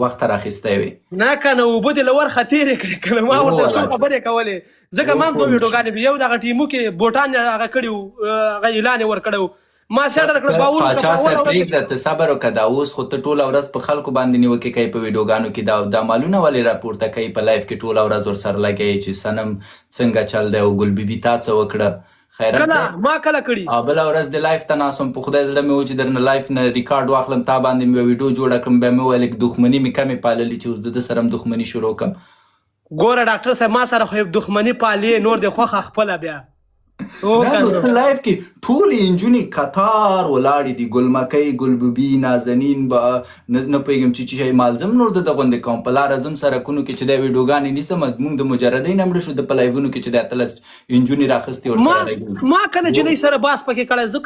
وخت راخیستی وي. نه کنه، اوبه دې له ورخه تېرې کړې کنه. ما ورته څو خبرې کولې، ځکه ما هم دوه ویډیوګانې، یو دغه ټیمو کې بوټان هغه کړي وو، هغه اعلان یې ورکړی و، ما سیډر کړ باور. پاچا صاحب، پرېږده، ته صبر وکړه. دا اوس خو ته ټوله ورځ په خلکو باندې نیوکې کوي په ویډیوګانو کې. دا مالونه ولې راپورته کوي په لایف کې؟ ټوله ورځ ورسره لګوي چې صنم څنګه چل دی او ګل بي بي تا څه وکړه؟ خیرت؟ کله ما کله کړي؟ او بله ورځ د لایف ته ناست وم، په خدای زړه مې و چې درنه لایف نه ریکارډ واخلم، تا باندې مې ویډیو جوړه کړم. بیا مې وویل دښمني مې کمې پاللې چې اوس د ده سره هم دښمني شروع کړم. ګوره ډاکټر صاحب، ما سره خو دښمني پالې، نور د خوښه خپله بیا. لایف کې ټولې انجونې کتار ولاړې دي، ګلمکۍ، ګلبوبي، نازنین، به نه پوهېږم چې چی شی. مالزم نور د غوندې کوم په لاره ځم سرکونو کې چې دا ویډیوګانې نیسم. موږ د مجردۍ نه مړه شو. د په لایفونو کې چې د 18 انجونې راخستې ورسره. ما کله جنۍ سره باس پکې کړی؟ زه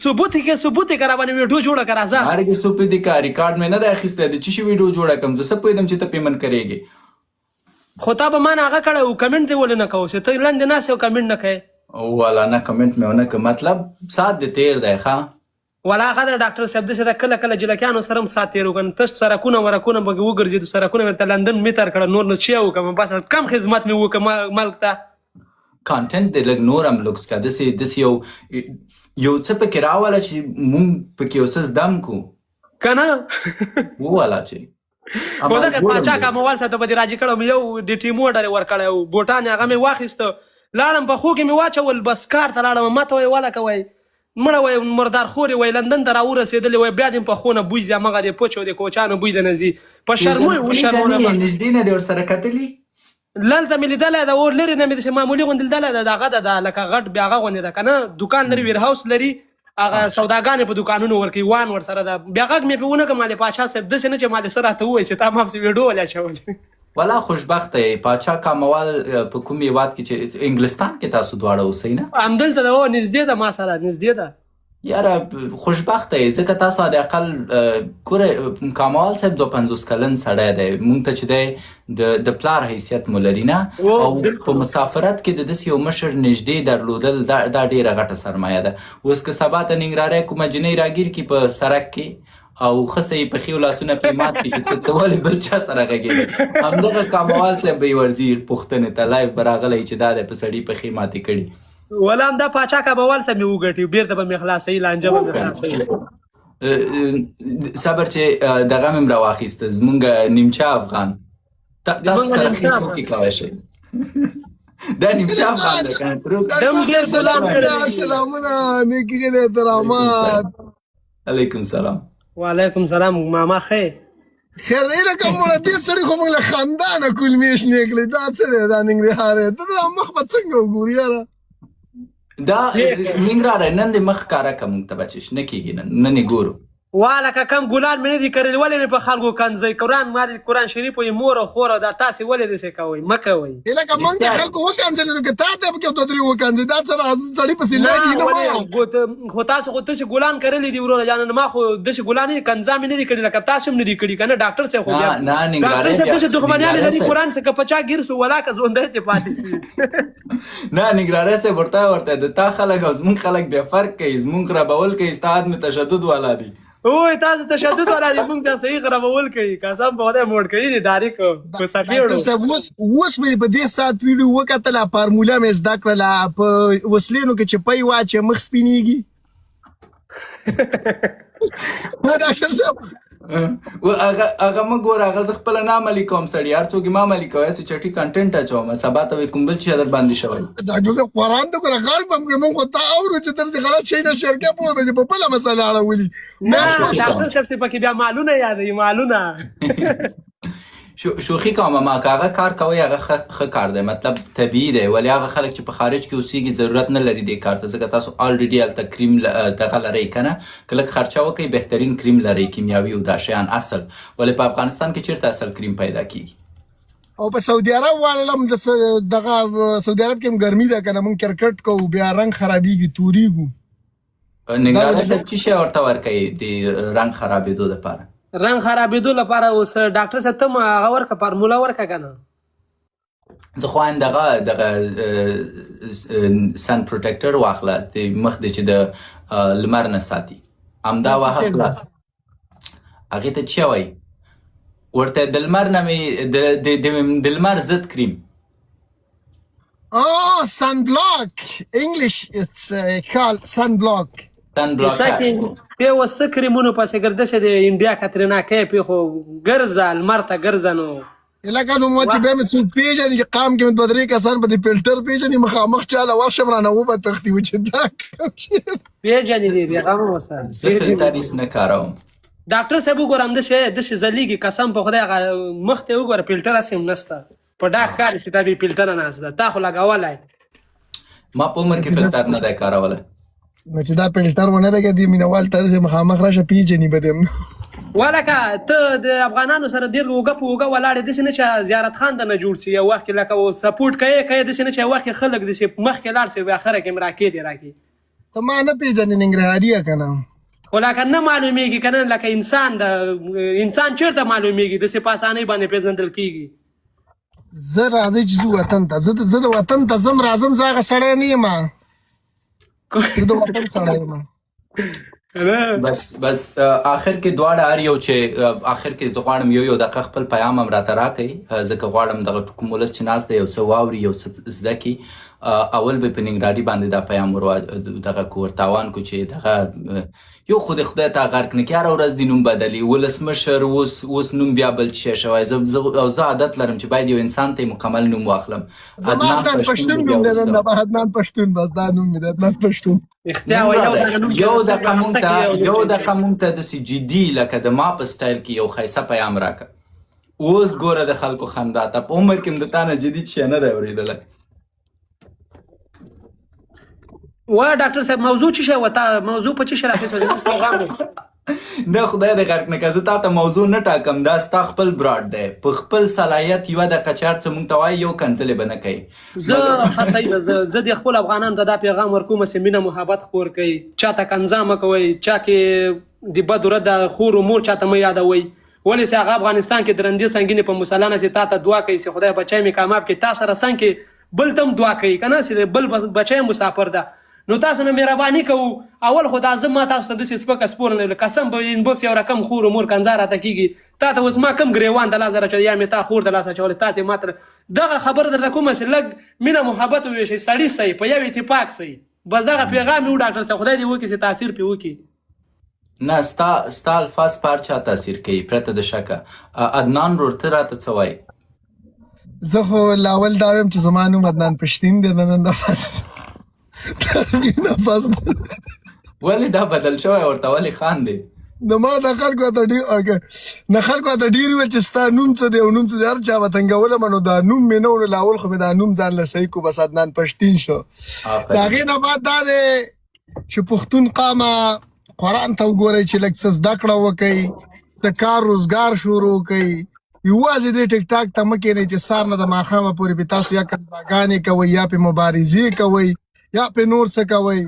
ثبوت کې ثبوت کې را باندې ویډیو جوړه کړه راځه. هرګې ثبوت دې کا، ریکارډ مې نه دی اخیستی. د چی شي ویډیو جوړه کړم؟ زه څه پوهېدم چې ته پیمن کرېږې؟ خو تا به ما نه هغه کړی و، کمنټ دې ولې نه کوو چې ته لاندې ناست او کمنټ نه کوې؟ والا نه، کمنټ مې ونه که، مطلب سات دې تیر دی ښه. ولا هغه د ډاکټر صاحب داسې ده، کله کله جلکیانو سره هم سات تېر وکړم، تش سرکونه ورکونه به وګرځېدو، سرکونه مې ته لندن مې تر کړه. نور نو چی وکړم؟ بس کم خدمت مې وکړ ملک ته. کانټنټ دې لږ نور هم لوکس کا، داسې داسې یو څه پکې راوله چې مونږ پکې یو څه زدم کو. که نه؟ ووالا چې خو دغه پاچا کاموال سره به دې راجي کړم. یو د ټیمو ارډر یې ورکړی و، بوټان یې هغه مې واخیسته، لاړم په خو کې مې واچول، بس کار ته لاړم. ما ته وایي ولکه وایي مړه وایي مردار خورې، وایي لندن ته راورسېدلې، وایي بیا دې په خونه بوی ځي، همغه دې پچو د کوچانو بوی د نه ځي. په شرمو یې وشرمولم. نږدې نه دی ورسره کتلي؟ لالته مې لیدلی ده، اور لرې نه مې داسې معمولي غوندې لیدلی ده. دغه ده، دا لکه غټ بیا هغه غوندې ده که نه، دوکان لري، ویرهاوس لري، هغه سوداګانې په دوکانونو ورکوي، وان ورسره ده. بیا غږ مې پرې ونه کړ، مالې پاچا صاحب داسې نه چې مالې څه راته ووایي چې تا ما پسې ویډیو ولې اچولې. ولا خوشبخته یې. پاچا کاموال په کوم هیواد کې چې انګلستان کې تاسو دواړه اوسئ نه؟ همدلته ده، هو، نږدې ده، ما سره نږدې ده. یاره خوشبخته یې، ځکه تاسو حد اقل ګوره، کاموال صاحب 52 کلن سړی دی، مونږ ته چې دی د پلار حیثیت مو لري نه، او په مسافرت کې د داسې یو مشر نږدې درلودل دا ډېره غټه سرمایه ده. اوس که سبا ته ننګرهاری کومه جینۍ راګیر کړي په سړک کې او ښه یې پښې او لاسونه پرې مات کړي چې ته ولې بل چا سره غږېږې، همدغه کاموال صاحب به یې ورځي پوښتنې ته، لایف به راغلی چې دا دی په سړي پښې ماتې کړي. ولا همدا پاچا کاموال صاحب مې وګټي، بېرته به مې خلاصوي، لانجه به مې خلاصوي. صبر چې دغه مې راواخیسته، زمونږ نیمچه افغان تاسو سره ښې ټوکې کولی شئ. دا نیمچه افغان دی کنه؟ دم ډېر سلامونه، سلامونه، نیکی دې احترامات. علیکم سلام. وعلیکم سلام ماما، خیر؟ خیر دی. لکه مړه دې سړي خو موږ له خندا نه کولمې شنې کړې. دا څه دی دا ننګرهاری؟ دا مخ به څنګه وګوري یاره؟ دا ننګرهاری نن دې مخ ښکاره که موږ ته، بچې شنه کېږي نن، نن یې ګورو. وا لکه کم ګلان مې نه دي کرلي، ولې مې په خلکو کنځئ؟ قرآن ما دې قرآن شریف یې مور او خور او دا تاسې ولې داسې کوئ؟ مه کوئ. لکه مونږ د خلکو وکنځلې نو که تا ته پکې دوه درې وکنځې، دا څه سړي پسې لګي نه؟ خو تاسو خو تاسې ګلان کرلي دي وروره جانه، ما خو داسې ګلان نه دي، کنځا مې نه دي کړي، لکه تاسې هم نه دي کړي که نه ډاکټر صاحب؟ خو بیا ډاکټر صاحب داسې دښمنیانې لري، قرآن څخه په چا ګیر سو ولا که ژوندی ترې پاتې سي. نه ننګرهاری صاحب، ورته د تا خلک او زمونږ خلک بیا فرق کوي. زمونږ ربول کوي، ستا عدم تشدد والا دي. اوه تاسو تشدد والا دي، مونږ بیا صحیح غربول کوي، قسم په خدای موړ کوي دي ډایرک په سپیړو. صاحب، اوس مې په دې ساعت ویډیو وکتله، فارموله مې زده کړله، په وسلینو کې چې پی واچې مخ سپینېږي. نه ډاکټر صاحب؟ هغه مه ګوره، هغه زه خپله نه عملي کوم سړي، هر څوک یې ما عملي کوي، هسې چټي کنټنټ اچوم، سبا ته وایي کوم بل چا در باندې شوی. ډاکټر صاحب، قرآن ته ګوره غرق به کړې، مونږ خو تا اورو چې درسې غلط شی نه شیر کې په به په بله مسله اړولي. نه ډاکټر صاحب پکې بیا مالونه یادوي، مالونه. شوخي کوم ما، که هغه کار کوي هغه ښه کار دی، مطلب طبیعي دی. ولې هغه خلک چې په خارج کې اوسېږي ضرورت نه لري دې کار ته، ځکه تاسو already هلته کریم دغه لرئ که نه، که لږ خرچه وکړئ بهترین کریم لرئ، کیمیاوي او دا شیان اصل. ولې په افغانستان کې چېرته اصل کریم پیدا کیږي؟ او په سعودي عرب والم دغه سعودي عرب کې هم ګرمي ده کنه، مونږ کرکټ کوو بیا رنګ خرابېږي، توریږو. ننګرهار صاحب څه شی ورته ورکوي د رنګ خرابېدو دپاره؟ رنګ خرابېدو لپاره اوس ډاکټر صاحب ته هغه ورکه، فارموله ورکه که نه؟ زه خو وایم دغه sun protector واخله، د مخ دې چې د لمر نه ساتي، همدا واخه خلاص. هغې ته چی وایي؟ ورته د لمر نه مې د لمر ضد کریم. Oh, sunblock. English, it's called sunblock. سن کیسه بلاکر. کې ته اوس څه کریمونو پسې ګرځې چې د انډیا کترینا کیف خو ګرځه لمر ته ګرځه نو. لکه نو مو چې بیا مې څوک پېژني چې قام کې مې دوه درې کسان په دې فلټر پېژني، مخامخ چاله ورشم رانه وبه تښتي و چې دا کوم شی دی. پیژنې دې بېغمه اوسه. زه فلټر هیڅ نه کاروم. ډاکټر صاحب وګوره، همداسې داسې ځلېږي، قسم په خدای هغه مخ ته وګوره، فلټر هسې هم نسته، په ډاک ښکاري چې دا بې فلټره ناست ده، تا خو لګولی. ما په عمر کې فلټر نه دی کارولی. نو چې دا فلټر ونه لګي دې مینوال ته داسې مخامخ راشه پېژني به دې هم. ولکه ته د افغانانو سره ډېر اوږه په اوږه ولاړ یې، داسې نه چې زیارت خان ته نه جوړ سي یو وخت کې، لکه سپورټ کوې کوې، داسې نه چې یو وخت کې خلک داسې مخکې لاړ سي، بیا اخره کې هم راکې دې راکې. ته ما نه پېژنې ننګرهاري یې که نه؟ خو لکه نه معلومیږي که نه، لکه انسان د انسان چېرته معلومیږي، داسې په اسانۍ باندې پېژندل کېږي. زه راځئ چې ځو وطن ته، زه د وطن ته ځم راځم، زه هغه سړی نه یم، زه د وطن سړی یم. بس بس آخر کې دواړه هر یو چې آخر کې زه غواړم یو یو دقیقه خپل پیام هم راته راکړئ، ځکه غواړم دغه کوم ولس چې ناست دی یو څه واوري یو څه زده کړي. اول به په ننګرهاري باندې دا پیام ور دغه کو ورتاوان کو چې دغه یو خو د خدای تا غرق نه کړي، هره ورځ د نوم بدلي ولسمشر، اوس اوس نوم بیا بل څه شوی. زه او زه عادت لرم چې باید یو انسان ته مکمل نوم واخلم. زما عدنان پښتون نوم دی، نن به عدنان پښتون، بس دا نوم مې دی عدنان پښتون. رښتیا وایي، یو دغه نوم یو دقیقه مونږ ته یو دقیقه مونږ ته داسې جدي لکه د ما په سټایل کې یو ښایسته پیام راکړه. اوس ګوره د خلکو خندا ته، په عمر کې هم د تا نه جدي څه نه دی اورېدلی. وا ډاکټر صاحب موضوع څه شی وه؟ تا موضوع په څه شي راخیستې؟ پیغام نه خدای دې غرق نه که، زه تا ته موضوع نه ټاکم، دا ستا خپل براډ دی، په خپل صلاحیت یوه دقیقه چې هر څه مونږ ته وایي یو کنځلې به نه کوي. زه ښه صحیح ده، زه دې خپل افغانانو ته دا پیغام ورکوم چې مینه محبت خپور کړئ، چاته کنځا مه کوئ، چا کې د بد ورځ د خور و مور چاته مه یادوئ، ولې چې هغه افغانستان کې درندې سنګینې په مسلانه چې تا ته دعا کوي چې خدای بچی مې کامیاب کړي، تا سره څنګ کې بل ته هم دعا کوي که نه چې بل بچی مسافر ده. نو تاسو نه مهرباني کوو، اول خو دا زه ما تاسو ته داسې سپکه سپوره نه ویل، قسم په انباکس یو رقم خور و مور کنځا راته کېږي، تا ته اوس ما کوم ګریوان د لاسه راچولی یا مې تا خور د لاسه اچولی، تاسې ما ته دغه خبره درته کومه چې لږ مینه محبت ووېشئ، سړي سئ، په یو اتفاق سئ، بس دغه پیغام مې و ډاکټر صاحب، خدای دې وکړي چې تاثیر پرې وکړي. نه ستا الفاظ په هر چا تاثیر کوي پرته د شکه. عدنان ورور ته راته څه وایي؟ زه خو لا اول دا وایم چې زما نوم عدنان پښتین دی، د نن نه پس ولې دا بدل شوی ورته ولې خان دی؟ نو ما د خلکو ته ډېر نه خلکو ته ډېر ویل چې ستا نوم څه دی او نوم څه دی، هر چا به تنګولم، نو دا نوم مې نه و، نو لا اول خو مې دا نوم ځان له صحیح کو، بس عدنان پښتین شو. د هغې نه بعد دا دی چې پښتون قامه قرآن ته وګورئ چې لږ څه زده کړه وکړئ، څه کار روزګار شروع کړئ، یوازې دې ټیک ټاک ته مه کښېنئ چې سهار نه د ماښامه پورې پې تاسو یا کنځاګانې کوئ یا پې مبارزې کوئ یا پې نور څه کوئ.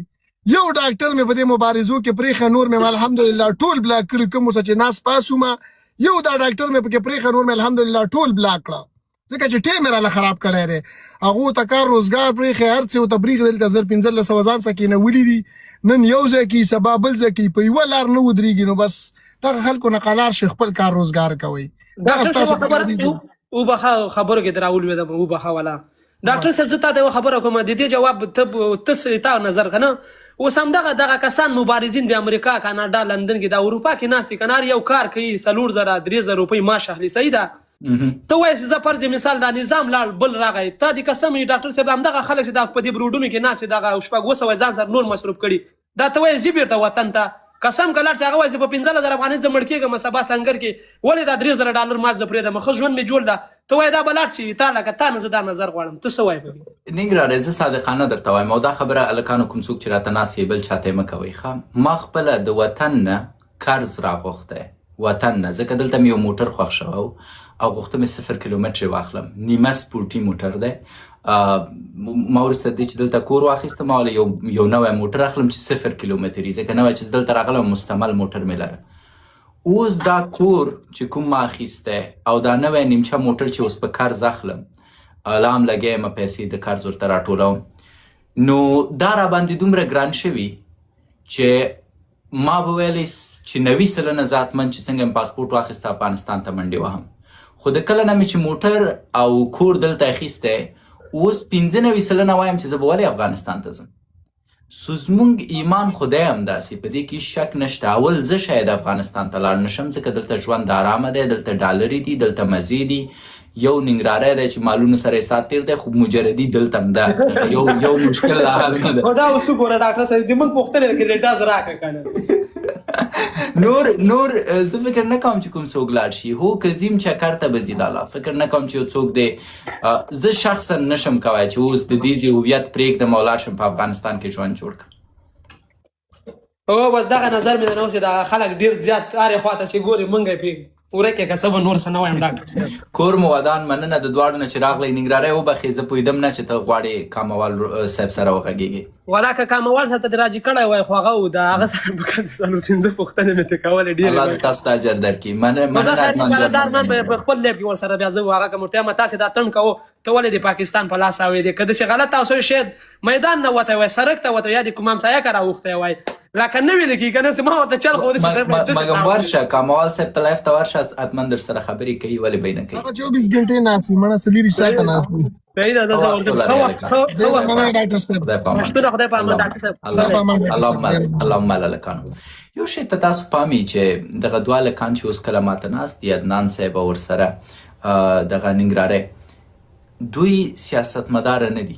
یو ډاکټر مې په دې مبارزو کې پرېښی، نور مې الحمدلله ټول بلاک کړي، کوم اوسه چې ناست پاس وم یو دا ډاکټر مې پکې پرېښی، نور مې الحمدلله ټول بلاک کړه، ځکه چې ټیم یې راله خراب کړی دی. هغو ته کار روزګار پرېښی، هر څه ورته پرېښي، دلته 1500 ځان څخه کېنولي دي، نن یو ځای کوي سبا بل ځای کوي، په یوه لار نه ودرېږي. نو بس دغه خلکو نه قلار شئ، خپل کار روزګار کوئ. دغه ستاسو خبره وبخښه، خبرو کې دراولوېدم، وبخښه ولا ډاکټر صاحب، زه تاته یوه خبره کوم، د دې جواب ته تا نظر که نه، اوس همدغه دغه کسان مبارزین د امریکا، کاناډا، لندن کې، د اروپا کې ناست دي که نه، هر یو کار کوي، 4000 3000 روپۍ معاش اخلي، صحیح ده؟ ته وایې چې زه فرض مثال دا نظام لاړ بل راغی، تا دې قسم وي ډاکټر صاحب، همدغه خلک چې دا په دې بروډونو کې ناست دي، دغه 600 ځان سره نور مصروف کړي، دا ته وایې ځي بېرته وطن ته، قسم که لاړ شي هغه وایي چې په 15000 افغانۍ زه مړ کېږم سبا سنګر کې، ولې دا 3000 ډالر معاش زه پرېږدم، ښه ژوند مې جوړ ده، ته وایې دا به لاړ شي، تا لکه تا نه زه دا نظر غواړم، ته څه وایې په دې؟ ننګرهاره زه صادقانه درته وایم، او دا خبره هلکانو کوم څوک چې راته ناست یې بل چاته یې مه کوئ، ښه ما خپله د وطن نه قرض راغوښتی، وطن نه، ځکه دلته مې یو موټر خوښ شوی او غوښته مې 0 کیلومترې واخلم، نیمه سپورټي موټر دی. ما وروسته دې چې دلته کور واخیسته، ما ویل یو نوی موټر اخلم چې 0 کیلومتري، ځکه نوی چې دلته راغلم مستعمل موټر مې لره. اوس دا کور چې کوم ما اخیستی او دا نوی نیمچه موټر چې اوس په قرض اخلم، لا هم لګیا یم پیسې د قرض ورته راټولوم، نو دا را باندې دومره ګران شوي چې ما به ویلی چې 90% زه حتما چې څنګه مې پاسپورټ واخیسته افغانستان ته منډې وهم، خو د کله نه مې چې موټر او کور دلته اخیستی، اوس 95% وایم چې زه به ولې افغانستان ته ځم. سو زمونږ ایمان خدای هم داسې، په دې کې شک نشته. اول زه شاید افغانستان ته لاړ نشم، ځکه دلته ژوند آرامه دی، دلته ډالرې دي، دلته مزې دي. یو ننګرهاری دی چې مالونو سره یې سات تېر دی، خو مجردي دلته هم ده، یو مشکل لا حل نه ده. خو دا اوس وګوره ډاکټر صاحب، د موږ پوښتنې کې له ډز راکړه که نه. نور زه فکر نه کوم چې کوم څوک لاړ شي. هو که ځیم چکر ته به ځي لالا، فکر نه کوم چې یو څوک دی. زه شخصا نشم کوی چې اوس د دې ځای هویت پرېږدم او لاړ شم په افغانستان کې ژوند جوړ کړم. او بس دغه نظر مې نه اوس دا خلک ډیر زیات هرې خواته چې ګوري مونږ یې پرې ورکه که څه به نور څه نه وایم ډاکټر صاحب. کور مو ودان، مننه د دواړو نه چې راغلی. ننګرهاری وبخښې، زه پوهېدم نه چې ته غواړې کاموال صاحب سره وغږېږې. ولا که کاموال صاحب ته دې راجع کړی وای، خو هغه و د هغه سره به که څلور پنځه پوښتنې مې ترې کولې ډېرې. الله دې تاسو ته اجر درکړي. نو زه مننه خیر عدنان انشاءالله جان. دا ارمان به په خپل لیب کې ورسره بیا زه هغه کوم ورته ما تاسې دا تن کوو، ته ولې د پاکستان په لاس راوړې؟ که داسې غلط تاسو شاید میدان نه وتی وای، سړک ته وتی، یا د کوم همسایه که راوښتی وای، لکه نه ویل کېږي که نه، زما ورته چل خو داسې مګم ورشه کاموال صاحب ته live ته ورشه، حتما در سره خبرې کوي، ولې به یې نه کوي؟ هغه 24 ګنټې ناست وي، مړه 24 ساعته ناست وي. صحیح ده، زه ښه وخت ورځم. ولرئ ښه وخت، هلکان. ښه ډېره وخت. مننه ډاکټر صاحب. خدای په امان. پښتونه خدای په امان ډاکټر صاحب. خدای په امان ډاکټر صاحب. اللهم لکانو. یو شی ته تاسو پام یې چې دغه دوه هلکان چې اوس کله ماته ناست دي، عدنان صاحب او ورسره دغه ننګرهاری، دوی سیاستمداره نه دي.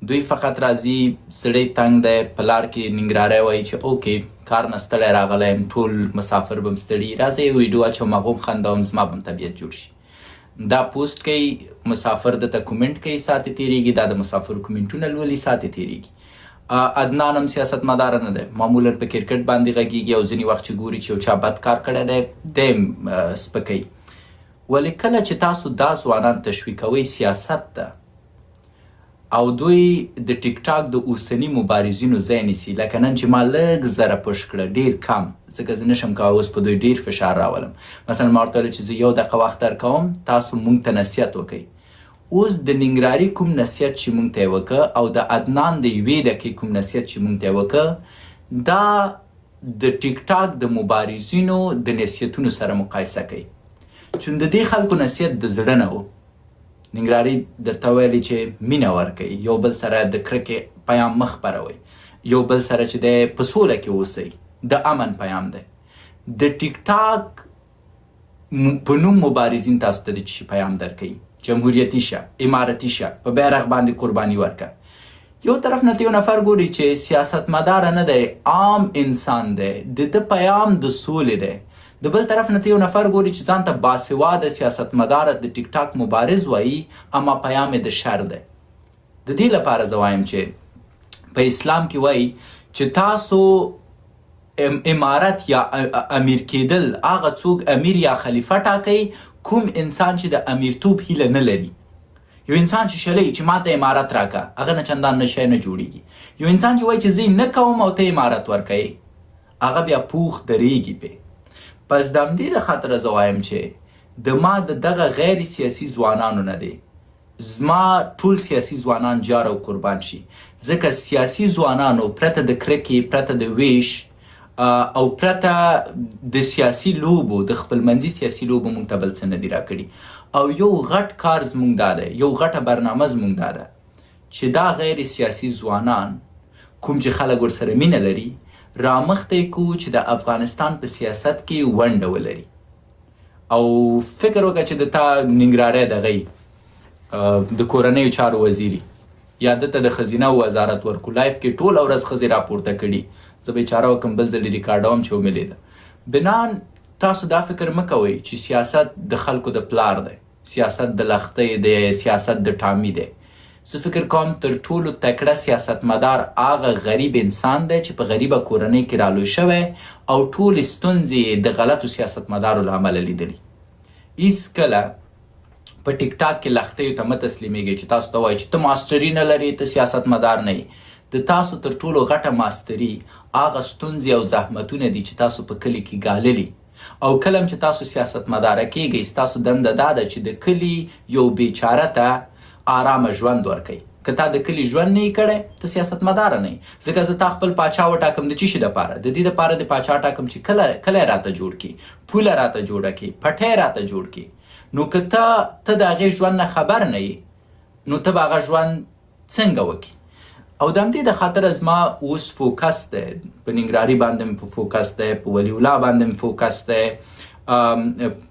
دوی فقط راځي، زړه یې تنګ دی، په لار کې ننګرهاری وایي چې okay کار نه ستړی راغلی یم، ټول مسافر به م ستړي، راځئ یو ویډیو اچوم، هغه هم خندوم، زما به هم طبیعت جوړ شي. دا پوسټ کوي، مسافر ده ته comment کوي، ساعت یې تېرېږي، دا د مسافر کومنټونه لولي، ساعت یې تېرېږي. عدنان هم سیاستمدار نه دی، معمولا په کرکټ باندې غږېږي او ځینې وخت چې ګوري چې یو چا بد کار کړی دی، دی هم سپکوي. ولې کله چې تاسو دا ځوانان تشویقوئ سیاست ته او دوی د ټیک ټاک د اوسني مبارزینو ځای نیسي، لکه نن چې ما لږ ذره push کړه، ډېر کم، ځکه زه نشم کولی اوس په دوی ډېر فشار راولم. مثلا ما ورته ویل چې زه یو دقیقه وخت درکوم، تاسو مونږ ته نصیحت وکئ. اوس د ننګرهاري کوم نصیحت چې مونږ ته یې وکړ او د عدنان د یوې دقیقې کوم نصیحت چې مونږ ته یې وکړ، دا د ټیک ټاک د مبارزینو د نصیحتونو سره مقایسه کوي. چون د دې خلکو نصیحت د زړه نه و. ننګرهاري درته ویلي چې مینه ورکئ، یو بل سره د کرکې پیام مه خپروئ، یو بل سره چې دی په سوله کې اوسئ، د امن پیام دی. د ټیک ټاک په نوم مبارزین تاسو ته د څه شي پیام درکوي؟ جمهوریتي شه، امارتي شه، په بیرغ باندې قرباني ورکه. یو طرف نه ته یو نفر ګوري چې سیاستمدار نه دی، عام انسان دی، د ده پیام د سولې دی. د بل طرف نه ته یو نفر ګوري چې ځان ته باسواده سیاستمدار د ټیک ټاک مبارز وایي، اما پیام یې د شر دی. د دې لپاره زه وایم چې په اسلام کې وایي چې تاسو امارت یا امیر کېدل، هغه څوک امیر یا خلیفه ټاکئ کوم انسان چې د امیرتوب هیله نه لري. یو انسان چې شلوي چې ماته امارت راکه، هغه نه چندان نه شی نه جوړیږي. یو انسان چې وایي چې زه یې نه کوم او ته امارت ورکوې، هغه بیا پوخ درېږي پې. پس د همدې د خاطره زه وایم چې د ما د دغه غیر سیاسي ځوانانو نه دی زما ټول سیاسي ځوانان جار او قربان شي، ځکه سیاسي ځوانانو پرته د کرکې، پرته د ویش او پرته د سیاسي لوبو، د خپلمنځي سیاسي لوبو مونږ ته بل څه نه دي راکړي. او یو غټ کار زمونږ دا دی، یو غټه برنامه زمونږ دا ده چې دا غیر سیاسي ځوانان کوم چې خلک ورسره مینه لري رامخته یې کړو چې د افغانستان په سیاست کې ونډه ولري. او فکر وکړه چې د تا ننګرهاری دغه د کورنیو چارو وزیري یا ده ته د ښځینه وزارت ورکو، live کې ټوله ورځ ښځې راپورته کړي، زه به یې چاره وکړم بل ځل یې ریکارډوم چې ومې لیده. بنان تاسو دا فکر مه کوئ چې سیاست د خلکو د پلار دی، سیاست د لښتۍ دی، سیاست د ټامي دی. زه فکر کوم تر ټولو تکړه سیاستمدار هغه غریب انسان دی چې په غریبه کورنۍ کې رالوی شوی او ټولې ستونزې یې د غلطو سیاستمدارو له امله لیدلي. هیڅکله په ټیک ټاک کې لښتیو ته مه تسلیمېږئ چې تاسو ته وایي چې ته ماسټري نه لرې، ته سیاستمدار نه یې. د تاسو تر ټولو غټه ماستري هغه ستونزې او زحمتونه دي چې تاسو په کلي کې ګاللي. او کله هم چې تاسو سیاستمداره کېږئ، ستاسو دنده دا ده چې د کلي یو بیچاره ته آرامه ژوند ورکئ. که تا د کلي ژوند نه یې کړی، ته سیاستمدار نه یې. ځکه زه تا خپل پاچا وټاکم د چی شي دپاره؟ د دې دپاره د پاچا ټاکم چې کله کلی راته جوړ کړي، پوله راته جوړه کړي، پټی راته جوړ کړي. نو که ته ته د هغې ژوند نه خبر نه یې، نو ته به هغه ژوند څنګه وکړي؟ او د همدې د خاطره زما اوس فوکس دی په ننګرهاري باندې مې فوکس دی، په ولی الله باندې مې فوکس دی،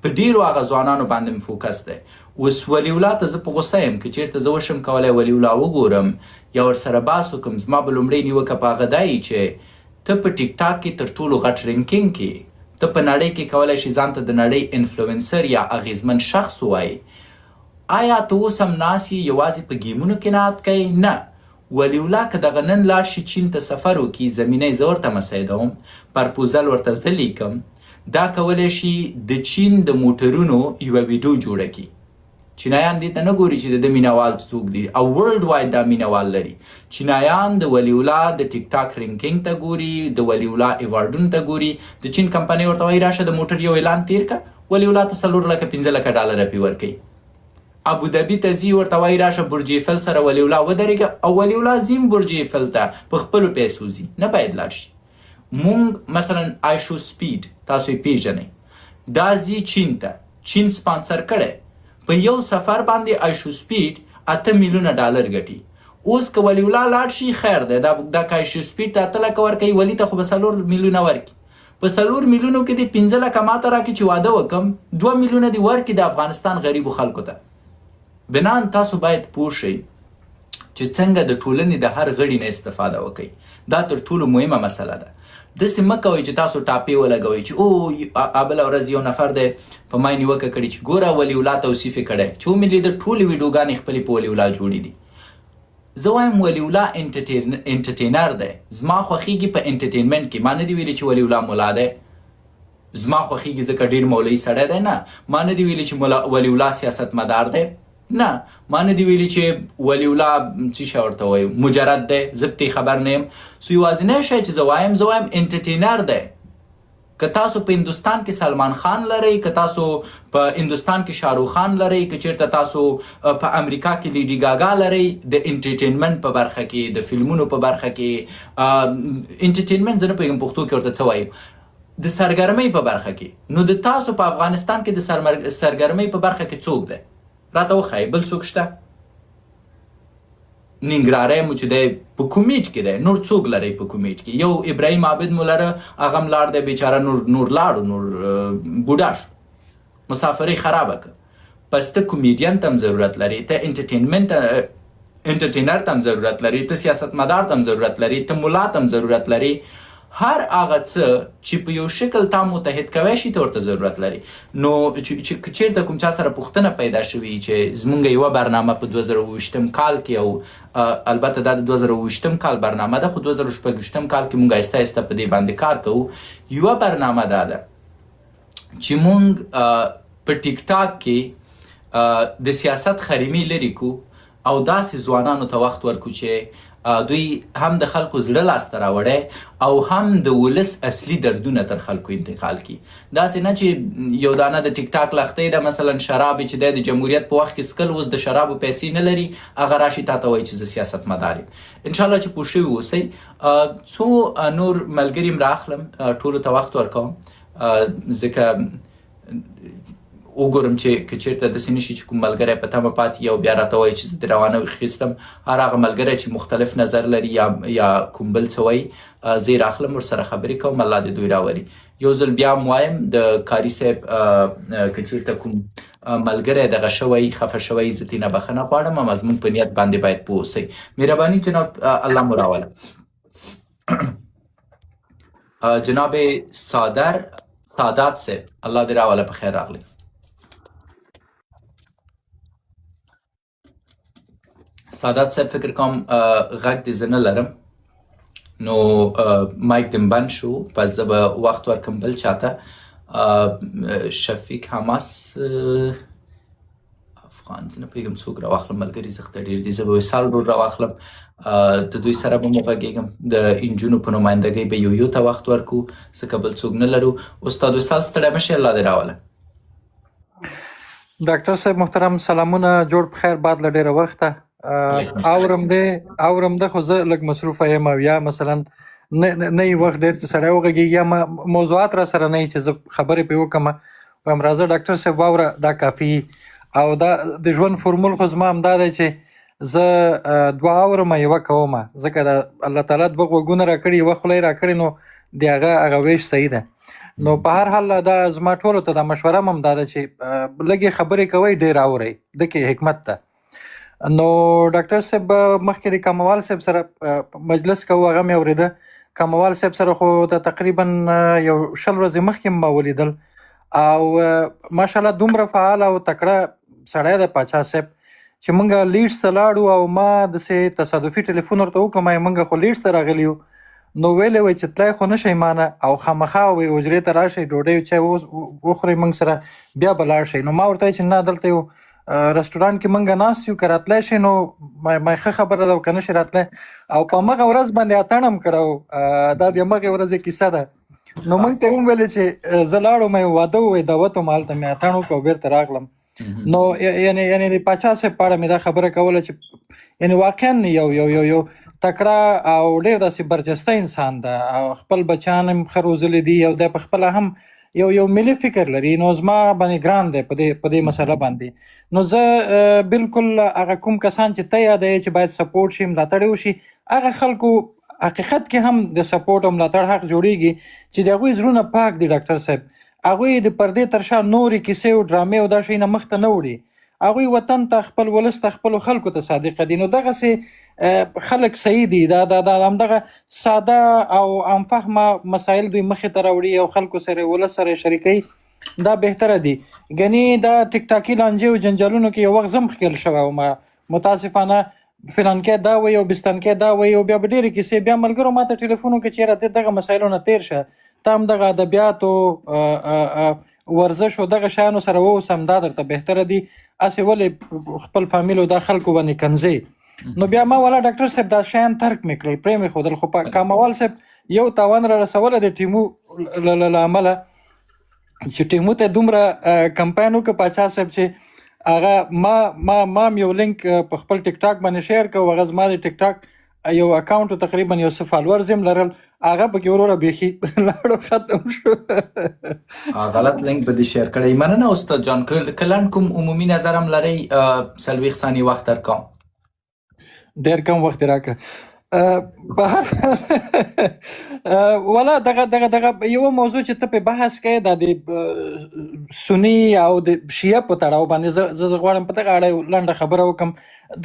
په ډیرو هغه ځوانانو باندې مې فوکس دی. اوس ولی الله ته زه په غوسه یم، که چیرته زه وشم کولای ولی الله وګورم یا ورسره بحث وکړم، زما به لومړۍ نیوکه په هغه دا وي چې ته په ټیک ټاک کې تر ټولو غټ ranking کې، ته په نړۍ کې کولای شي ځان ته د نړۍ influencer یا اغیزمن شخص ووایې. آیا ته اوس هم ناست یې یوازې په ګیمونو کې نعت کوې؟ نه، ولی الله که دغه نن لاړ شي چین ته سفر وکړي، زمینه یې زه ورته مساعدوم، پرپوزل ورته زه لیکم، دا کولی شي د چین د موټرونو یوه ویډیو جوړه کړي. چینایان دې ته نه ګوري چې د ده مینوال څوک دي او worldwide دا مینوال لري. چینایان د ولی الله د ټیک ټاک ranking ته ګوري، د ولی الله ایوارډونو ته ګوري. د چین کمپنۍ ورته وایي راشه د موټر یو اعلان تیر که، ولی الله ته 4 لکه 5 لکه ډالر پې ورکوي. ابوظبي ته ځي ورته وایي راشه برج ایفل سره ولی الله ودرېږه، او ولی الله ځي برج ایفل ته په خپلو پیسو ځي، نه باید لاړ شي. مونږ مثلا آیشو سپیډ تاسو یې پیژنئ، دا ځي چین ته، چین سپانسر کړی، په یو سفر باندې آیشو سپیډ 8 میلیونه ډالر ګټي. اوس که ولی الله لاړ شي خیر دی، دا که آیشو سپیډ ته 8 لکه ورکوي، ولي ته خو به 4 میلیونه ورکړي. په 4 میلیونو کې دې 5 لکه ماته راکړي چې واده وکم، 2 میلیونه دې ورکړي د افغانستان غریبو خلکو ته. بنان تاسو باید پوه شئ چې څنګه د ټولنې د هر غړي نه استفاده وکړئ. دا تر ټولو مهمه مسله ده. داسې مه کوئ چې تاسو ټاپې ولګوئ چې او بله ورځ یو نفر دی په ما یې نیوکه کړې چې ګوره ولی الله توصیف یې کړی، چې ومې لیده ټولې ویډیوګانې خپلې په ولی الله جوړې دي. زه وایم ولی الله entertainer دی، زما خوښیږي په entertainment کې. ما نه دي ویلي چې ولی الله ملا دی، زما خوښیږي ځکه ډېر مولوي سړی دی، نه. ما نه دي ویلي چې ولی الله سیاستمدار دی، نه. ما نه دي ویلي چې ولی الله څه شی ورته وایو مجرد دی، زه پرې خبر نه یم. سو یوازینی شی چې زه وایم entertainer دی. که تاسو په هندوستان کې سلمان خان لرئ، که تاسو په هندوستان کې شاهرخ خان لرئ، که چیرته تاسو په امریکا کې لیډي ګاګا لرئ، د entertainment په برخه کې، د فلمونو په برخه کې، entertainment زه نه پوهېږم پښتو کې ورته څه وایو، د سرګرمۍ په برخه کې، نو د تاسو په افغانستان کې د سرګرمۍ په برخه کې څوک دی؟ راته وښایئ، بل څوک شته؟ ننګرهاری مو چې دی په کومیټ کې دی، نور څوک لرئ په کومیټ کې؟ یو ابراهیم عابد مو لره، هغه هم لاړ دی بیچاره، نور لاړو، نور بوډا شو، مسافرۍ خرابه که. پس ته کومیډین ته هم ضرورت لرې، ته entertainer ته هم ضرورت لرې، ته سیاستمدار ته هم ضرورت لرې، ته ملا ته هم ضرورت لرې. هر هغه څه چې په یو شکل تا متحد کوی شي ته ورته ضرورت لري. نو چې چېرته کوم چا سره پوښتنه پیدا شوي چې زمونږ یوه برنامه په 2020 کال کې، او البته دا د 2020 کال برنامه ده، خو 2026 کال کې مونږ آهسته آهسته په دې باندې کار کوو. یوه برنامه دا ده چې مونږ په ټیک ټاک کې د سیاست خریمې لرې کو او داسې ځوانانو ته وخت ورکو چې دوی هم د خلکو زړه لاسته راوړی او هم د ولس اصلي دردونه تر خلکو انتقال کړي. داسې نه چې یو دانه د ټیک ټاک لښتۍ ده، مثلا شراب چې دی د جمهوریت په وخت کې څښل، اوس د شرابو پیسې نه لري، هغه راشي تا ته وایي چې زه سیاستمدار یم. انشاءالله چې پوه شوي اوسئ. څو نور ملګري هم راخلم، ټولو ته وخت ورکوم، ځکه وګورم چې که چېرته داسې نه شي چې کوم ملګری په تمه پاتې او بیا راته وایي چې زه دې روانه خیستم. هر هغه ملګری چې مختلف نظر لري یا کوم بل څه وایي، زه یې راخلم ورسره خبرې کوم، الله دې دوی راولي. یو ځل بیا هم وایم د قاري صاحب که چېرته کوم ملګری دغه شوی خفه شوی، زه ترې نه بخښنه غواړم، اما زموږ په نیت باندې باید پوه اوسئ. مهرباني جناب، الله مو راوله. جناب صادر سادات صاحب، الله دې راوله، په خیر راغلی. سادات صاحب فکر کوم غږ دې زه نه لرم، نو مایک دې بند شو، پس زه به وخت ورکم بل چاته. شفیق حماس افغان، زه نه پوهېږم څوک راواخلم، ملګري زښته ډېر دي، زه به وصال ورور راواخلم، د دوی سره به مو غږېږم. د انجونو په نمایندګۍ به یو یو ته وخت ورکو، ځکه بل څوک نه لرو. استاد وصال ستړی مه شې، الله دې راوله. ډاکټر صاحب محترم سلامونه، جوړ په خیر بعد له ډېره وخته. علیکم السلام. اورم دی اورم ده، خو زه لږ مصروف یم، او یا مثلا نه نه یې وخت ډېر چې سړی وغږېږي، یا موضوعات را سره نه وي چې زه خبرې پرې وکړم. وایم راځه ډاکټر صاحب واوره، دا کافي. او دا د ژوند فورمول خو زما همدا دی چې زه دوه اورم یوه کومه، ځکه دا الله تعالی دوه غوږونه راکړي، یوه خوله یې راکړې، نو د هغه هغه ویش صحیح ده. نو په هر حال دا زما ټولو ته دا مشوره هم دا ده چې لږې خبرې کوئ، ډېر اورئ، ده کې حکمت ده. نو ډاکټر صاحب مخکې د کاموال صاحب سره مجلس کوو، هغه مې اورېده. کاموال صاحب سره خو دا تقریبا یو 20 ورځې مخکې ما ولیدل، او ماشاءالله دومره فعال او تکړه سړی دی پاچا صاحب چې مونږ لیډز ته لاړو، او ما داسې تصادفي ټلیفون ورته وکړ، ما یې مونږ خو لیډز ته راغلي یو، نو ویلې وی چې تلای خو نه شئ مانه، او خامخا وی حجرې ته راشئ، ډوډۍ او چای وخورئ مونږ سره، بیا به لاړ شئ. نو ما ورته ویل چې نه، دلته یو رستورانت کې مونږ ناست یو، که راتلی شئ نو ما ښه خبره ده، او که نه شئ راتلی. او په همغه ورځ باندې اتڼ هم کړی، دا د همغې ورځې کیسه ده. نو مونږ ته هم ویلې چې زه لاړم، یو واده و، دعوت وم، هلته مې اتڼ وکړ او بېرته راغلم. نو یعنی د پاچا صاحب په اړه مې دا خبره کوله چې یعنی واقعا یو یو یو یو تکړه او ډېر داسې برجسته انسان ده، او خپل بچیان هم ښه روزلي دي، او دی په خپله هم یو یو ملي فکر لري. نو زما باندې ګران دی په دې مسله باندې. نو زه بالکل هغه کوم کسان چې ته یادوې چې باید سپورټ شي، ملاتړ یې وشي، هغه خلکو حقیقت کې هم د سپورټ او ملاتړ حق جوړیږي چې د هغوی زړونه پاک دي. ډاکټر صاحب هغوی د پردې تر شا نورې کیسې او ډرامې او دا شیونه مخته نه وړي، هغوی وطن ته، خپل ولس ته، خپلو خلکو ته صادقه دي. نو دغسې خلک صحیح دي، دا دا دا همدغه ساده او عام فهمه مسایل دوی مخې ته راوړي او خلکو سره، ولس سره شریکوي، دا بهتره دي. ګنې دا ټیک ټاکي لانجې او جنجالونو کې یو وخت زه هم ښکېل شوی وم، متاسفانه فلانکی دا وایي او بستانکی دا وایي، او بیا به ډېرې کیسې. بیا ملګرو ما ته ټلیفون وکړ چې یاره ته دغه مسایلو نه تېر شه، ته هم دغه ادبیاتو، ورزش او دغه شیانو سره واوسه، همدا درته بهتره دي، هسې ولې خپل فامیل او دا خلکو باندې کنځې. نو بیا ما ولا ډاکټر صاحب دا شیان ترک مې کړل، پرې مې ښودل. خو کاموال صاحب یو تاوان را رسولی د ټیمو له امله چې ټیمو ته دومره کمپاین وکړ پاچا صاحب چې هغه ما ما ما یو لینک په خپل ټیک ټاک باندې شیر کړ، هغه زما د ټیک ټاک یو اکاونټ تقریبا یو څه فالورز هم لرل، هغه پکې وروره بیخي لاړو ختم شو. غلط لینک به دې شیر کړی. مننه استاد جان. که لنډ کوم عمومي نظر هم لرئ، 40 ثانیې وخت درکوم. ډېر کم وخت یې راکړ. په هر حال ولا دغه دغه دغه یوه موضوع چې ته په بحث کوې، دا د سني او د شیعه په تړاو باندې زه زه غواړم په دغه اړه یو لنډه خبره وکړم.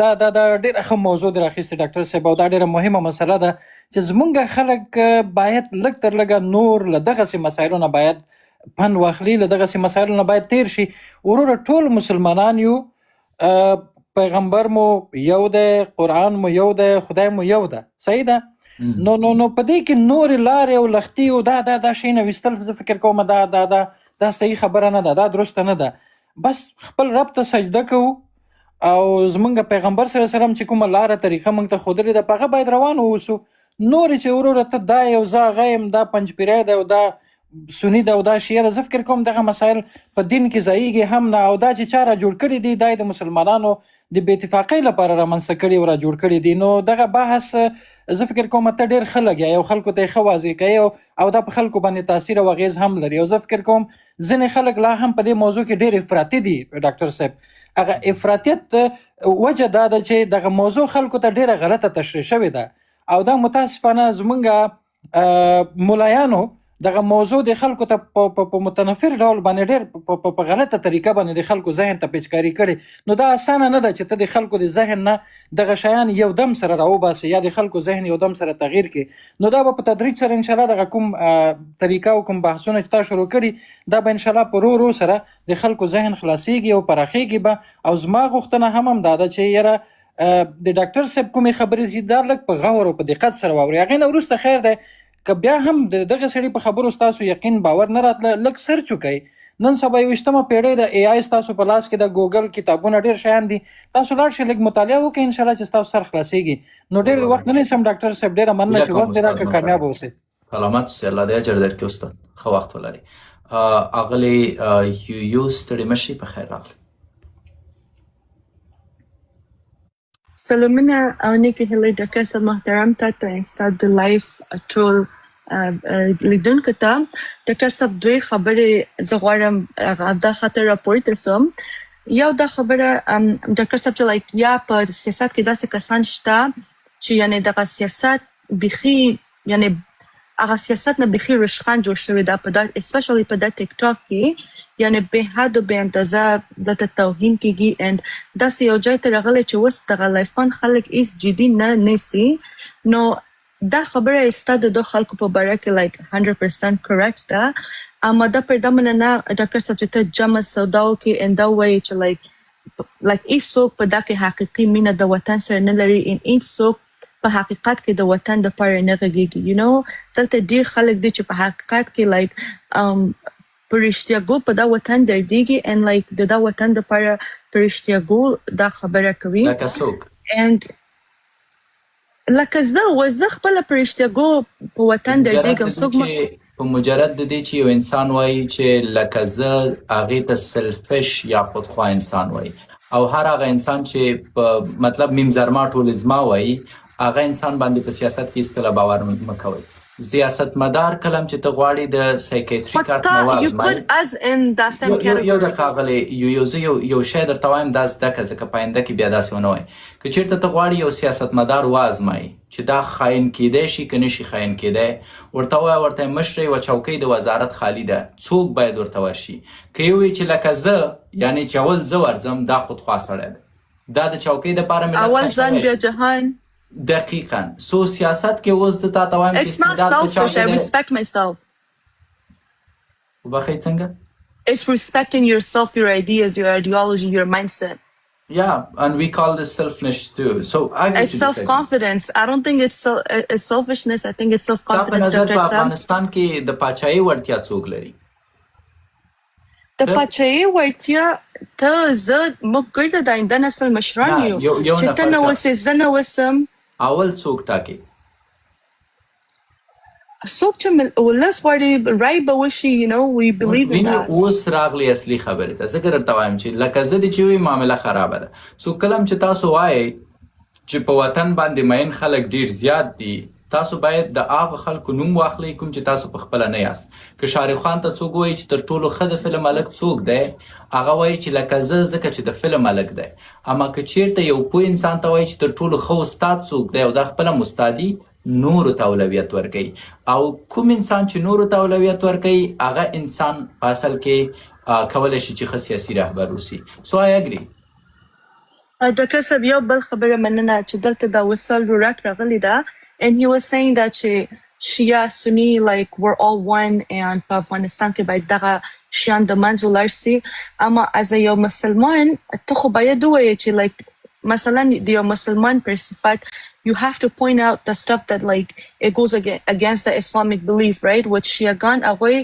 دا دا دا ډېره ښه موضوع دې راخیستې ډاکټر صاحب، او دا ډېره مهمه مسله ده چې زمونږ خلک باید لږ تر لږه نور له دغسې مسایلو نه باید پند واخلي، له دغسې مسایلو نه باید تیر شي. وروره ټول مسلمانان یو، پیغمبر مو یو دی، قرآن مو یو دی، خدای مو یو ده، صحیح ده؟ نو نو نو په دې کې نورې لارې او لښتې او دا دا دا شیونه ویستل زه فکر کوم دا دا دا دا صحیح خبره نه ده، دا درسته نه ده. بس خپل رب ته سجده کوو، او زمونږ پیغمبر صلی الله علیه وسلم چې کومه لاره طریقه مونږ ته ښودلې ده په هغه باید روان واوسو. نورې چې وروره ته دا یو زه هغه یم، دا پنجپیری دی او دا سني ده او دا شیعه ده، زه فکر کوم دغه مسایل په دین کې ځایږي هم نه. او دا چې چا را جوړ کړي دي دا یې د مسلمانانو د بې اتفاقۍ لپاره رامنځته کړي او را جوړ کړي دي. نو دغه بحث زه فکر کوم ته ډېر ښه لګیا یې او خلکو ته یې ښه واضح کوې، او دا په خلکو باندې تاثیر او اغېز هم لري. او زه فکر کوم ځینې خلک لا هم په دې موضوع کې ډېر افراطي دي ډاکټر صاحب. هغه افراطیت وجه دا ده چې دغه موضوع خلکو ته ډېره غلطه تشریح شوې ده، او دا متاسفانه زمونږ ملایانو دغه موضوع د خلکو ته په متنفر ډول باندې ډېر په غلطه طریقه باندې د خلکو ذهن ته پیچکاري کړې. نو دا اسانه نه ده چې ته د خلکو د ذهن نه دغه شیان یو دم سره راوباسې یا د خلکو ذهن یو دم سره تغییر کړې. نو دا به په تدریج سره انشاءالله دغه کوم طریقه او کوم بحثونه چې تا شروع کړي دا به انشاءالله په رو رو سره د خلکو ذهن خلاصیږي او پراخیږي به. او زما غوښتنه هم هم دا ده چې یاره د ډاکټر صاحب کومې خبرې چې دا لږ په غور او په دقت سره واوري، هغې نه وروسته خیر دی که بیا هم د دغه سړي په خبرو ستاسو یقین باور نه راتله لږ سرچ وکړئ. نن سبا 21مه پېړۍ ده، ای آی ستاسو په لاس کې ده، ګوګل، کتابونه، ډېر شیان دي، تاسو لاړ شئ لږ مطالعه وکړئ انشاءالله چې ستاسو سر خلاصېږي. نو ډېر وخت نه نیسم ډاکټر صاحب، ډېره مننه چې وخت دې راکړ، کامیاب اوسئ. سلامت اوسئ، الله دې اجر درکړي استاد، ښه وخت ولرئ. اغلې یو ستړي مه شئ، په خیر راغلئ. سلامونه او نیکې هیلې ډاکټر صاحب محترم ته ته ستا د لایف ټول لیدونکو ته. ډاکټر صاحب، دوې خبرې زه غواړم هغه دا خاطر راپورته سوم. یو دا خبره ډاکټر صاحب چې لایک یا په سیاست کې داسې کسان شته چې یعنی دغه سیاست بیخي، یعنی هغه سیاست نه بیخي رشخند جوړ شوی دا په دا especially په دا ټیک ټاک کې، یعنی بې حد او بې اندازه دلته توهین کیږي and داسې یو ځای ته راغلی چې اوس دغه لایفان خلک هیڅ جدي نه نیسي. نو دا خبره ستا د دو خلکو په باره کې like 100% correct ده، اما دا پر دا مننه ډاکټر صاحب چې ته جمع سودا وکړې and دا ووایې چې like هیڅوک په دا کې حقیقي مینه د وطن سره نه لري and هیڅوک په حقیقت کې د وطن د پاره نه غږیږي. دلته ډیر خلک دي چې په حقیقت کې like په رښتیا ګو په دا وطن دردیږي and like د دا وطن د پاره په رښتیا ګو دا خبره کوي. لکه څوک؟ And لکه زه و زه خپله په رښتیا ګو په وطن مجرد دردیږم. د دې څوک چې په مجرد د دې چې یو انسان وایي چې لکه زه، هغې ته selfish یا خودخواه انسان وایي، او هر هغه انسان چې په مطلب میم زرما ټول زما وایي، هغه انسان باندې په سیاست کې هیڅکله باور مه کوئ. سیاستمدار کلم چې ته غواړي د psychiatry خو کارت تا نه you وازمایي put us in that same یو یو یو category. دقیقه اغلې، یو یو زه یو یو شی درته وایم، دا زده که ځکه په آینده کې بیا داسې ونه وایي. که چېرته ته غواړي یو سیاستمدار وازمایي چې دا خاین کیدای شي که نشي خاین کیدای، ورته وایه، ورته مشره یوه چوکۍ د وزارت خالی ده، څوک باید ورته ورشي؟ که یې ووایي چې لکه زه، یعنی چې اول زه ورځم، دا خودخواه سړی دی، دا د چوکۍ دپاره ملت اول ښه ځان شوی. بیا جهان. دقیقا. سو سیاست کې اوس زه تا ته وایم چې It's not استعداد په چا selfish. کې I دی. respect myself. وبخښئ، څنګه؟ It's respecting yourself, your ideas, your ideology, your mindset. Yeah, and we call this selfishness too. So I agree It's to disagree. self-confidence. I don't think it's so it's selfishness. I think it's ستا په self-confidence, نظر Dr. په Sam. افغانستان کې د پاچاهۍ وړتیا څوک لري؟ د ته؟ پاچاهۍ وړتیا ته، زه، موږ ګرده د آینده نسل مشران نه یو. یو یو چې ته نفر نه که وسې، زه نه وسم. اول څوک ټاکي؟ څوک چې ولس غواړي، رای به وشي. We believe in ویني that. اوس راغلی اصلي خبرې ته، ځکه درته وایم چې لکه زه دې چې وي معامله خرابه ده. سو کله هم چې تاسو وایئ چې په وطن باندې مین خلک ډیر زیات دي، تاسو باید د هغه خلکو نوم واخلئ کوم چې تاسو په خپله نه یاست. که شاهرخ خان ته څوک وایي چې تر ټولو ښه د فلم هلک څوک دی، هغه وایي چې لکه زه، ځکه چې د فلم هلک دی. اما که چیرته یو پوه انسان ته وایي چې تر ټولو ښه استاد څوک دی او دا خپله استادي، نورو ته اولویت ورکوي، او کوم انسان چې نورو ته اولویت ورکوي، هغه انسان په اصل کې کولی شي چې ښه سیاسي رهبر اوسي. So I agree. ډاکټر صاحب، یو بل خبره، مننه، چې دلته دا وصال ورک راغلی ده and he was saying that چې شیعه سني like we're all one and په افغانستان کې باید دغه شیان د منځه ولاړ سي. اما as یو مسلمان ته خو باید ووایې چې like مثلا د یو مسلمان پر صفت you have to point out the stuff that like it goes against the Islamic belief, right? Which شیعهګان هغوی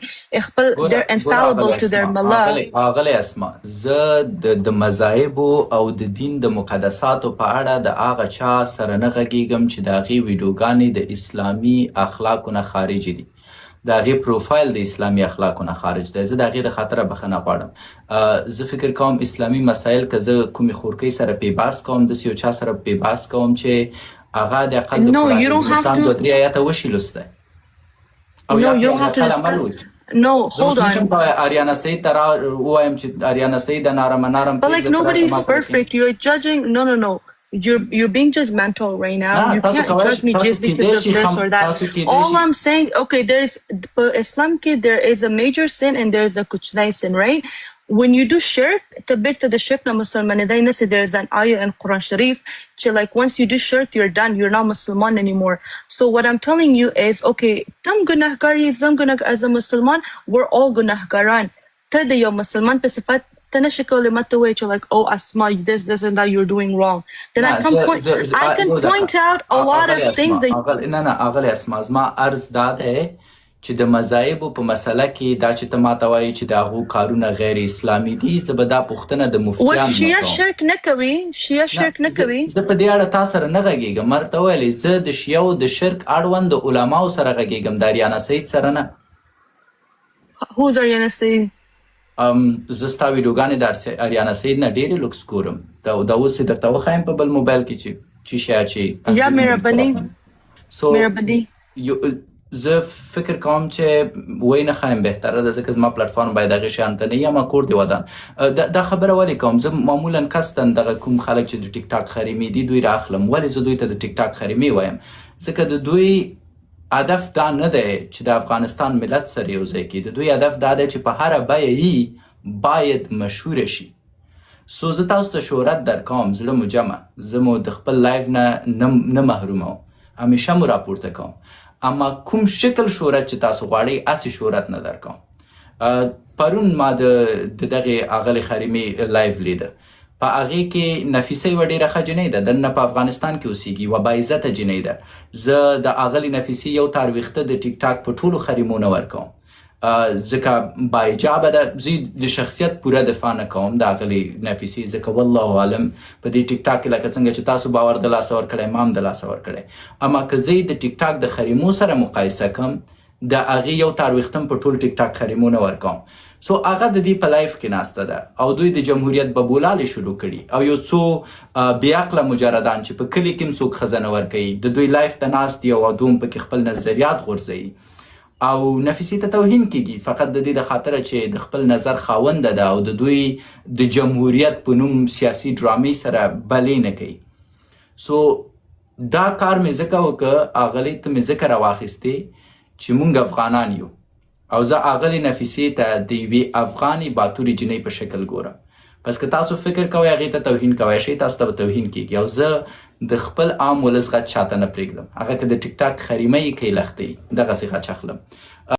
خپل ګوره they're ګوره infallible اغلی to their اسما ملا. اغلی اغلی اسما، زه د مذاهبو او د دین د مقدساتو په اړه د هغه چا سره نه غږیږم چې د هغې ویډیوګانې د اسلامي اخلاقو نه خارج دي، د هغې پروفایل د اسلامي اخلاقو نه خارج دی. زه د هغې د خاطره بخښنه غواړم. زه فکر کوم اسلامي مسایل که زه کومې خورکۍ سره پې بحث کوم، داسې یو چا سره پې بحث کوم چې هغه د اقل د No, قرآن you don't have عظیم to. دوه درې آیاته وشي لوستی او No, یا you پې don't have to حداقل عمل discuss. وکړي. No, زه اوس hold نشم on. کولی آریانا سعید ته را ووایم چې آریانا سعید نارم نارم But like پرېږده، ته راشه nobody's ما سره کښېنه. perfect. You're judging. No, no, no. You're being judgmental right now. نه You تاسو can't کولی judge شئ، me تاسو just because کیدای of شي this هم or that. تاسو کیدای All شي I'm saying, okay, there's په اسلام کې there is a major sin and there is a کوچنی sin, right? When you do shirk, ته بیرته د شرک نه مسلمانېدای نسې. There is an ayah in Quran Sharif چې like once you do shirk, you're done. You're not Musliman anymore. So what I'm telling you is, okay, ته هم ګناهګار یې، زه هم ګناهګار. As a Musliman, we're all ګناهګاران. ته د یو مسلمان په صفت ته نشې کولی ماته ووایې چې like, oh Asma, this and that you're doing wrong. Then I نه can زه point زه زه I can یو دقیقه point out a lot اغلې of things اسما that اغلې، نه نه، اغلې اسما، زما عرض دا دی چې د مذاهبو په مسله کې دا چې ته ماته وایې چې د هغو کارونه غیر اسلامي دي، زه به دا پوښتنه د اوس مفتیانو نه شیعه کوم. شرک نه کوي؟ شیعه نه شرک نه زه کوي؟ زه په دې اړه تا سره نه غږیږم. ما درته وویلې، زه د شیعو د شرک اړوند د علماو سره غږیږم، د آریانا سعید سره نه. Who's Ariana Saeed? زه ستا ویډیوګانې د اریانا سید نه ډېرې لوکس ګورم. دا دا اوس یې درته وښایم په بل موبایل کې چې چې شی چې یا انځورونه دې څه مهرباني. راغلي. سو مهرباني. یو زه فکر کوم چې وای نه خایم بهتره ده، ځکه زما پلټفارم باید هغې شیان ته نه وي. اما کور دې ودان. دا خبره ولې کوم؟ زه معمولا قصدا دغه کوم خلک چې د ټیک ټاک خریمې دي دوی را اخلم. ولې زه دوی ته د ټیک ټاک خریمې وایم؟ ځکه د دوی هدف دا نه دی چې د افغانستان ملت سره یو ځای کړي، د دوی هدف دا دی چې په هره بیه یي باید مشهوره شي. سو زه تاسو ته شهرت درکوم، زړه مو جمع، زه مو د خپل live نه نه محروموم، همیشه مو راپورته کوم، اما کوم شکل شهرت چې تاسو غواړئ هسې شهرت نه درکوم. پرون ما د دغې اغلې خریمې live لیده. په هغې کې نفیسه یوه ډېره ښه جینۍ ده، دننه په افغانستان کې اوسیږي، یوه باعزته جینۍ ده. زه د اغلې نفیسې یو تار ویښته د ټیک ټاک په ټولو خریمو نه ورکوم، ځکه باحجابه ده. زه د شخصیت پوره دفاع نه کوم د اغلې نفیسې، ځکه والله عالم په دې ټیک ټاک کې لکه څنګه چې تاسو باور د لاسه ورکړی، ما هم د لاسه ورکړی. اما که زه یې د ټیک ټاک د خریمو سره مقایسه کوم، د هغې یو تار ویښتم په ټول ټیک ټاک خریمو نه ورکوم. سو هغه د دې په live کې ناسته ده او دوی د جمهوریت ببولالې شروع کړي، او یو څو بې عقله مجردان چې په کلي کې هم څوک ښځه نه ورکوي د دوی live ته ناست دي او دوم پکې خپل نظریات غورځوي او نفیسې ته توهین کیږي، فقط د دې د خاطره چې د خپل نظر خاونده ده او د دوی د جمهوریت په نوم سیاسي ډرامې سره بلې نه کوي. سو دا کار مې ځکه وکړ، اغلې ته مې ځکه راواخیستې چې مونږ افغانان یو، او زه اغلې نفیسې ته د یوې افغانې باتورې جینۍ په شکل ګورم. پس که تاسو فکر کوئ هغې ته توهین کوی شئ، تاسو ته به توهین کیږي. او زه د خپل عام ولس غچ چاته نه پرېږدم، هغه که د ټیک ټاک خریمه یې کوي لښتې دغسې غچ اخلم.